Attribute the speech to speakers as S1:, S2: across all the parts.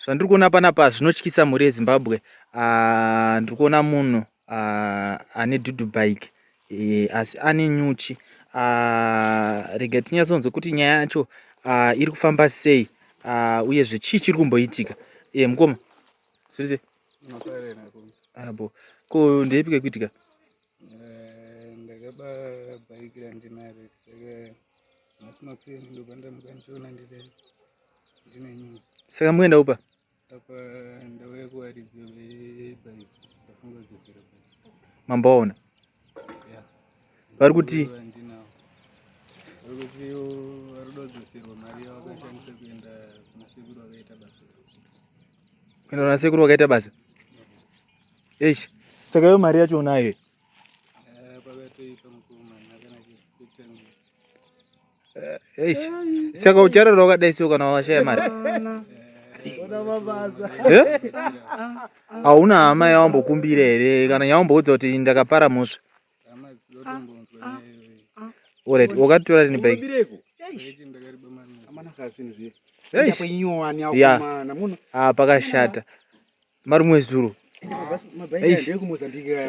S1: Zvandiri kuona panapa zvinotyisa mhuri yeZimbabwe. Ndiri kuona munhu ane dhudhu bike asi ane nyuchi. Rega tinyatsonzwe kuti nyaya yacho iri kufamba sei uyezve chii chiri kumboitika. Mukoma, zviri sei? Abo. Ko ndeipi kakuitika?
S2: Ndakaba bhaiki randinaro saka nhasi makuseni ndobva ndamuka ndichiona ndine ndine nyuchi.
S1: Saka muenda upa?
S2: Apa ndauya kuvaridzi vebhaiki ndafunga kudzosera bhaiki.
S1: Mamboona?
S2: Yeah.
S1: Vari kuti
S2: Vandinawo. Vari kuti vari kuda kudzoserwa mari yavakashandisa kuenda kuna sekuru vakaita basa.
S1: Kuenda kuna sekuru vakaita basa? Eish. Saka iyo mari yacho unayo?
S2: Eh, pakatoipa mukoma kana chekutanga.
S1: Eh, eish. Saka ucharara wakadai so kana washaya mari? Eh? Hauna hama yawambokumbira here kana yawamboudza kuti ndakapara mhosva?
S2: Hama dzinotombonzwa nyaya iyoyi.
S1: Alright, wakatora rini bike?
S2: Bhaiki ndakariba mari.
S1: Eish. Yeah. Ah, pakashata. Marimwe zuro.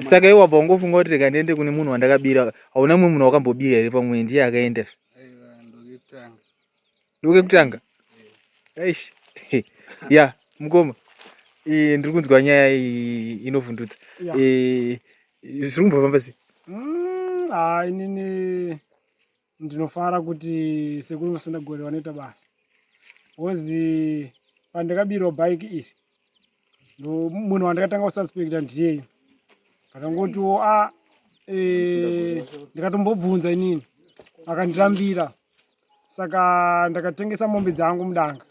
S1: Saka iwe wabva wangofunga kuti rega ndiende kune munhu wandakabira. Hauna mumwe munhu wakambobira here pamwe ndiye akaenda.
S2: Aiwa ndokekutanga.
S1: Ndokekutanga? Eish. Ya, mukoma. Eh, ndiri kunzwa nyaya iyi inovhundutsa. Eh, zviri kumbofamba sei?
S3: Ah, inini ndinofara kuti sekuru Musundagore vanoita basa because pandakabirwa bike iri munhu wandakatanga kususpecta ndiyeyu akangotiwo a e, ndikatombobvunza inini akandirambira saka ndakatengesa mombe dzangu mudanga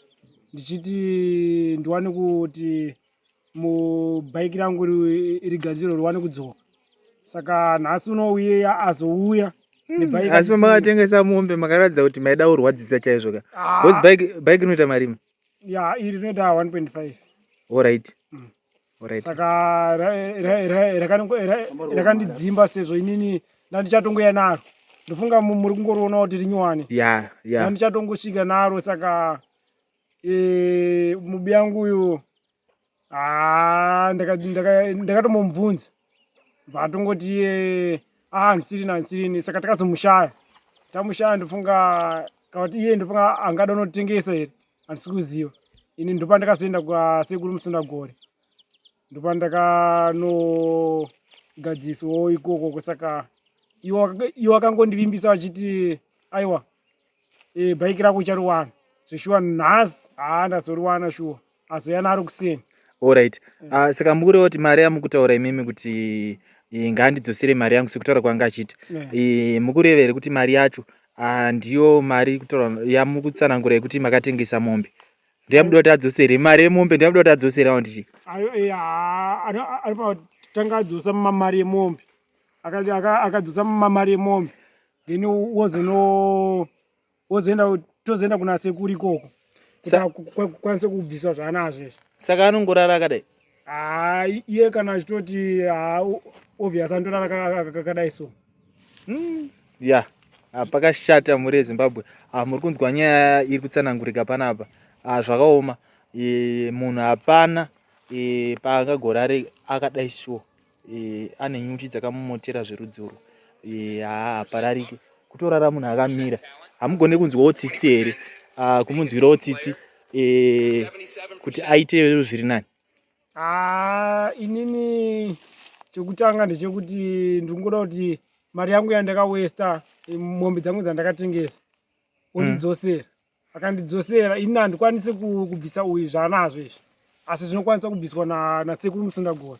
S3: ndichiti ndiwane kuti mubhaiki rangu rigadzirwe riwane kudzoka saka nhasi unouye azouya
S1: hmm, asi pamakatengesa mombe makaratidza kuti maida kurwadzisa chaizvo ka ah. because bike bike rinoita marimi
S3: ya iri rinoita 1.5
S1: alright
S3: Alright. Saka rakandidzimba sezvo inini ndandichatongoya naro ndofunga muri kungoriona kuti rinyowani
S1: yeah, yeah.
S3: Ndandichatongosvika naro saka e, mubi yangu uyu ah, ndakatombomubvunza vatongoti iye ah, handisirini handisirini saka takazomushaya tamushaya ndofunga kana iye ndofunga angada unotengesa here handisi kuziva ini ndopandakazoenda kwasekuru musundagore ndopandakanogadziriswawo ikoko saka iwo akangondivimbisa vachiti aiwa e, bhaiki rako uchariwana zveshuwa nhasi haa ndazoriwana shuwa azoya naro kuseni
S1: Alright. Saka mukureva kuti mari yamukutaura imimi kuti eh, ngaandidzosere mari yangu sekutaura kwanga achiita.
S3: Yeah.
S1: Eh, mukureva here kuti mari yacho ndiyo mari kutaura yamukutsanangura yekuti makatengesa mombe. Ndiyamuda kuti adzosere mari yemombe ndiyamuda kuti adzosere awo ndichi.
S3: Ayo eh, anofanira kutanga adzosa mari yemombe. Akadzosa mari yemombe then wozono wozoenda tozoenda kuna sekuru ikoko kuti akwanise kubviswa zvaanazvo izvi.
S1: Saka anongorara akadai?
S3: Haa iye kana achitoti haa obvious anotorara akadai so.
S1: Ya ah, pakashata mhuri yeZimbabwe. Ah, muri kunzwa nyaya iri kutsanangurika panapa. Ah, zvakaoma. E, munhu hapana e, paangagorare akadai sure. E, ane nyuchi dzakamumotera zverudzi urwu. E, haa haparariki. Kutorara munhu akamira. Hamugone kunzwawo tsitsi here? Ah, kumunzwirawo tsitsi e, kuti aite zviri nani.
S3: Ah, inini chekutanga ndechekuti ndingoda kuti mari yangu yandakawesta mombe dzangu dzandakatengesa ondidzosera. Akandidzosera ini handikwanisi kubvisa uyu zvaanazvo izvi asi zvinokwanisa kubviswa nasekuru Musundagore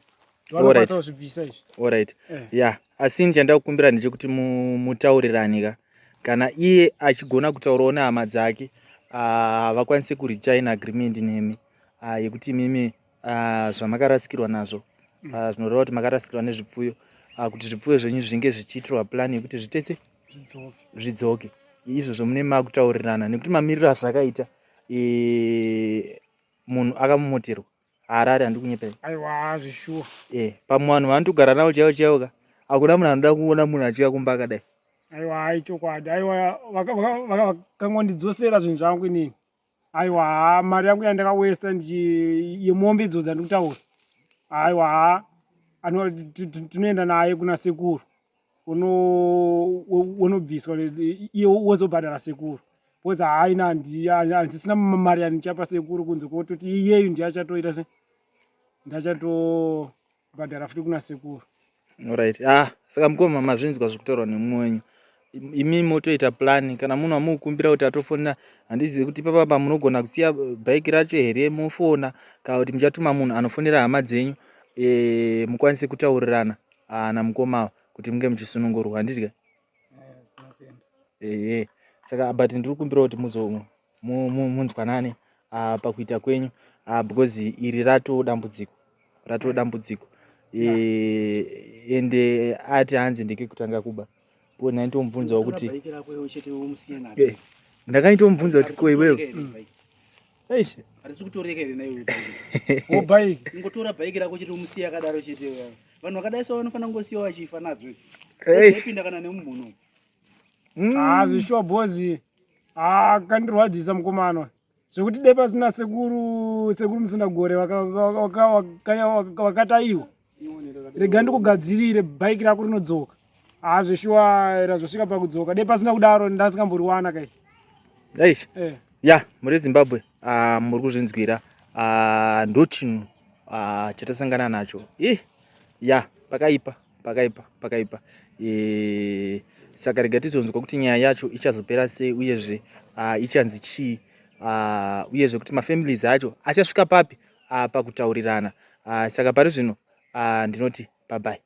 S3: ndovanokwanisa kuzvibvisa izvi.
S1: Alright. Yeah, asi ini chandida kukumbira ndechekuti mutaurirane ka kana iye achigona kutaurawo nehama dzake vakwanise kurichaina agreement nemi yekuti imimi zvamakarasikirwa nazvo zvinoreva kuti makarasikirwa nezvipfuyo kuti zvipfuyo zvenyu zvinge zvichiitirwa plan yekuti zvitese zvidzoke izvozvo mune makutaurirana nekuti mamiriro azvakaita e, munhu akamomoterwa harare handikunyepei
S3: aiwa zvishuwa
S1: e, pamwe vanhu vanotogara navo chaivo chaivo ka hakuna munhu anoda kuona munhu achiuya kumba akadai
S3: aiwa ichokwadi aiwa vakangondidzosera zvinhu zvangu inini. Aiwa, haa mari yangu yandakawesta yemombe idzo dzandikutaura, aiwa haa tinoenda naye kuna sekuru unobviswa iye wozobhadhara sekuru because haina handisina mari yandichapa sekuru kunze kwototi iyeyu ndiye achatoita se ndachatobhadhara futi kuna sekuru.
S1: Alright. Ah, saka mukoma mazvinzwa zvekutaurwa nemumwe wenyu. Imi motoita plan kana munhu amukumbira kuti atofonera, handizivi kuti ipapa munogona kusiya bhaiki racho here mofona kana kuti muchatuma munhu anofonera hama dzenyu e, mukwanise kutaurirana ah, namukoma ava kuti munge muchisunungurwa, handidya ehe. Saka but ndiri kukumbira kuti muzo munzwanane pakuita kwenyu because iri rato dambudziko, rato dambudziko ende ati hanzi ndekekutanga kuba po ndaitomubvunzawo kuti ndakaitomubvunza kuti ko iwewe
S4: eish harisi kutoreka here naiwe bhaiki? Ingotora bhaiki rako chete umusiya akadaro chete. Vanhu vakadai so vanofanira kungosiyiwa vachifa nadzo, pinda kana nemumhuno.
S3: Ah, zvishuwa bhozi akandirwadzisa mukomana zvekuti dai pasina sekuru Musundagore vakataiwa, rega ndikugadzirire bhaiki rako rinodzoka. Ah, zvishuwa razosvika pakudzoka, dai pasina kudaro ndasingamboriwana kai.
S1: Eish. Ya, muri Zimbabwe, muri kuzvinzwira, ndo chinhu chatasangana nacho. Ih, ya, pakaipa, pakaipa, pakaipa. Saka rega tizonzwa kuti nyaya yacho ichazopera sei, uyezve ichanzi chii, uyezve kuti mafamilies acho achasvika papi pakutaurirana. Saka pari zvino ndinoti bye bye.